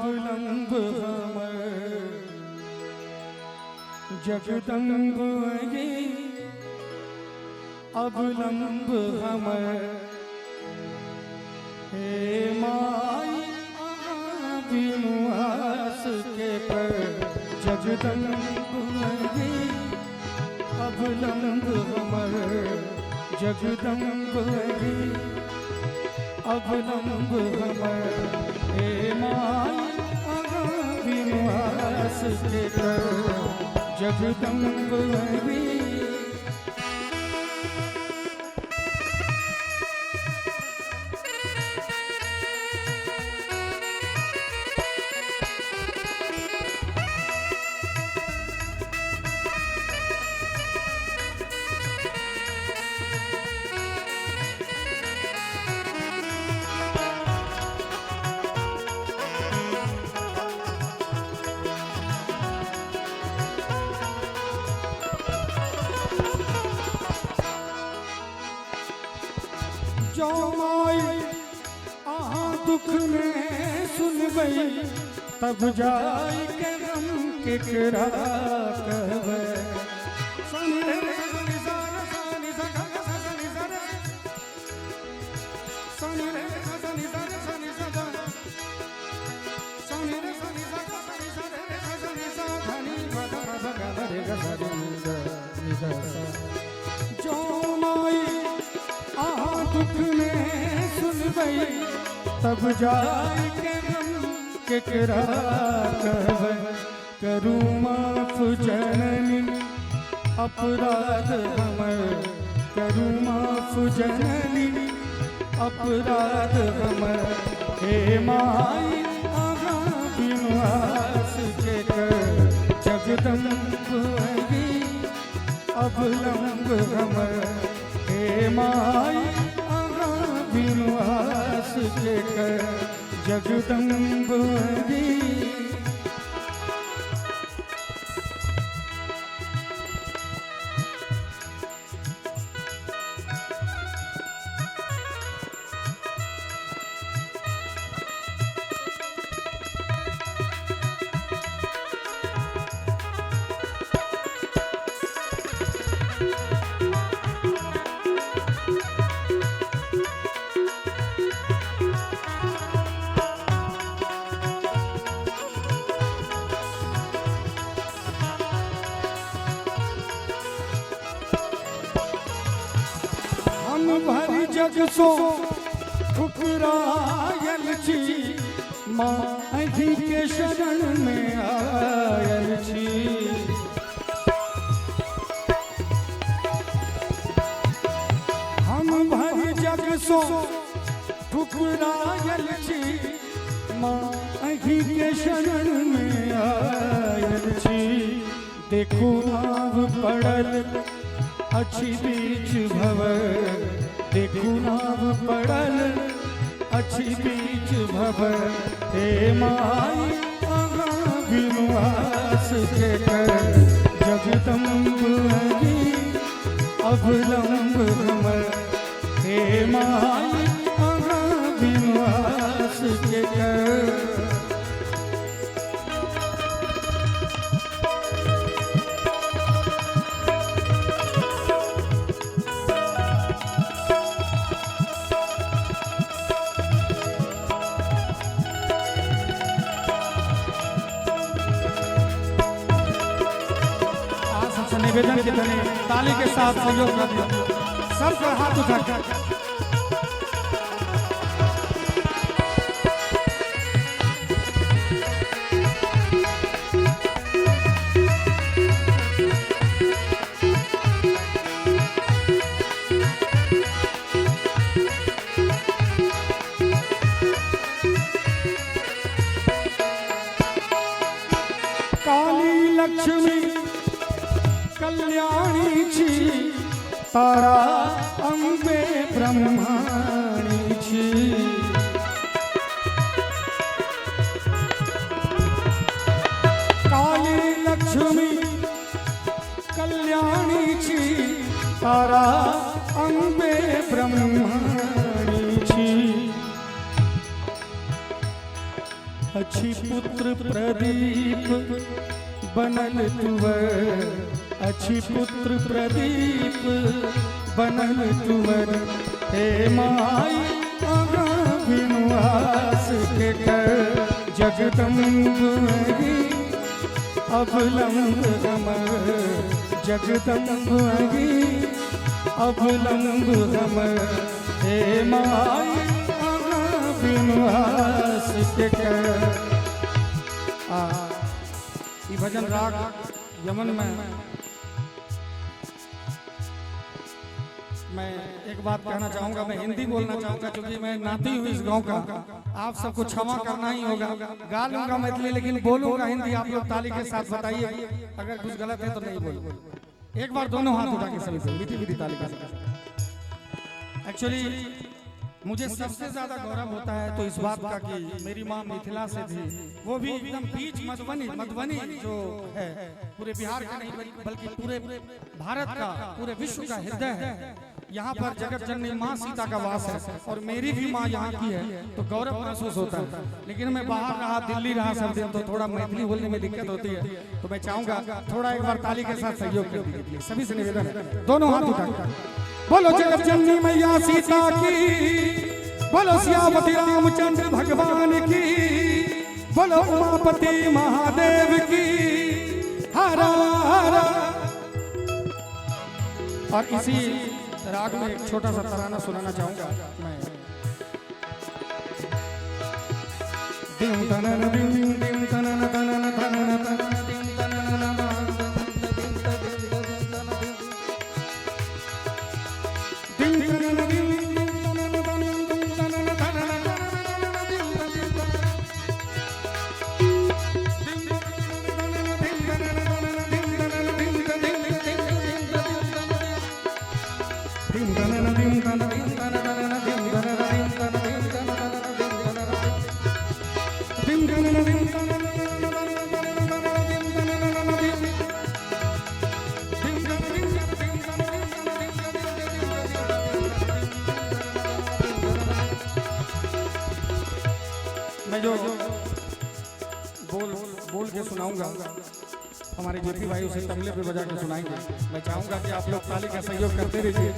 अवलंब हमर जगदम्ब अहीं अवलंब हमर हे माई अहाँ बिनु आस के कर जगदम्ब अहीं अवलंब हमर जगदम्ब अहीं अवलंब हमर हे माई अहाँ बिनु आस के कर जगदम्ब अहीं। जो माई अहाँ दुख में सुनबै तब जाय के हम केकरा कहबै। सा नि रे सा नि सा रे सा नि सा गा गा सा सा नि सा रे सा नि रे सा सा नि सा रे सा नि सा गा सा नि रे सा नि सा गा सा नि सा रे रे सा सा नि सा धा नि प ध प ध ग म रे ग सा रे नि सा नि सा सा। जो माई अहाँ दुख में सुनबै तब जाय के हम केकरा कहबै। करू माफ जननी अपराध हमर करू माफ जननी अपराध हमर हे माई अहाँ बिनु आस के कर जगदम्ब अहीं अवलंब हमर हे माई अहाँ बिनु आस के कर जगदम्ब अहीं। हम भरि जग सो ठुकरायल छी माँ अहीं के शरण में आयल छी। हम भरि जग सो ठुकरायल छी माँ अहीं के शरण में आयल छी। देखू नाव पड़ल अछि बीच भवर देखू नाव पड़ल अछि बीच भवर हे माई अहाँ बिनु आस के कर जगदम्ब अहीं अवलंब हमर हे माई अहाँ बिनु आस के कर। आज सबसे निवेदन के तने ताली के साथ सहयोग कर दिया सबका हाथ उठा के। काली लक्ष्मी कल्याणी छी तारा अम्बे ब्रह्माणी छी। काली लक्ष्मी कल्याणी छी तारा अम्बे ब्रह्माणी छी। अच्छी पुत्र प्रदीप बनल तुवर, अच्छी पुत्र प्रदीप बनल तुवर, हे माई आगा बिनु आस के कर। जगदम्ब अही अवलंब हमर, जगदम्ब अही अवलंब हमर, हे माई आगा बिनु आस के कर। आ ई भजन राग यमन में मैं एक बात कहना चाहूंगा, मैं हिंदी बोलना चाहूंगा क्योंकि मैं नाती हूँ इस गांव का, आप सबको क्षमा करना ही होगा। गा लूंगा मैथिली लेकिन बोलूंगा हिंदी, आप लोग ताली के साथ बताइए अगर कुछ गलत है तो नहीं बोलो। एक बार दोनों हाथ उठा के सभी से मीठी मीठी ताली के साथ। एक्चुअली मुझे सबसे ज्यादा गौरव होता है तो इस बात का कि मेरी माँ मिथिला से थी, वो भी एकदम बीच मधुबनी, मधुबनी जो है पूरे बिहार का नहीं बल्कि पूरे भारत का, पूरे विश्व का हृदय है। यहाँ पर जगत जननी माँ सीता का वास है और मेरी भी माँ यहाँ की है, तो गौरव महसूस होता है। लेकिन मैं बाहर रहा, दिल्ली रहा सब दिन, तो थोड़ा मैथिली बोलने में दिक्कत होती है। तो मैं चाहूंगा थोड़ा एक बार ताली के साथ सहयोग कर दीजिए, सभी से निवेदन है, दोनों हाथ उठा बोलो जगत जननी मैया सीता की, बोलो सियापति रामचंद्र भगवान की, बोलो उमापति महादेव की, हर हर। और इसी राग में एक छोटा सा तराना सुनाना चाहूंगा मैं। दिम तनन दिम दिम तनन तनन तनन तनन दिम तनन दिम तनन दिम दिम तनन तनन दिम तनन तनन दिम दिम तनन दिम तनन मैं जो बोल बोल के सुनाऊंगा, हमारे जेपी भाई उसे तबले पे बजा के सुनाएंगे। मैं चाहूंगा कि आप लोग ताली का सहयोग करते रहिए।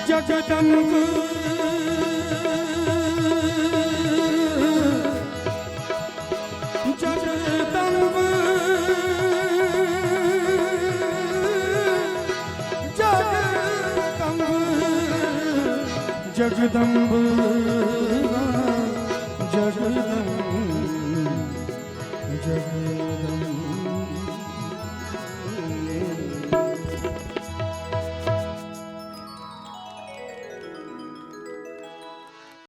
जगदम्ब जगदम्ब जगदम्ब जगदम्ब।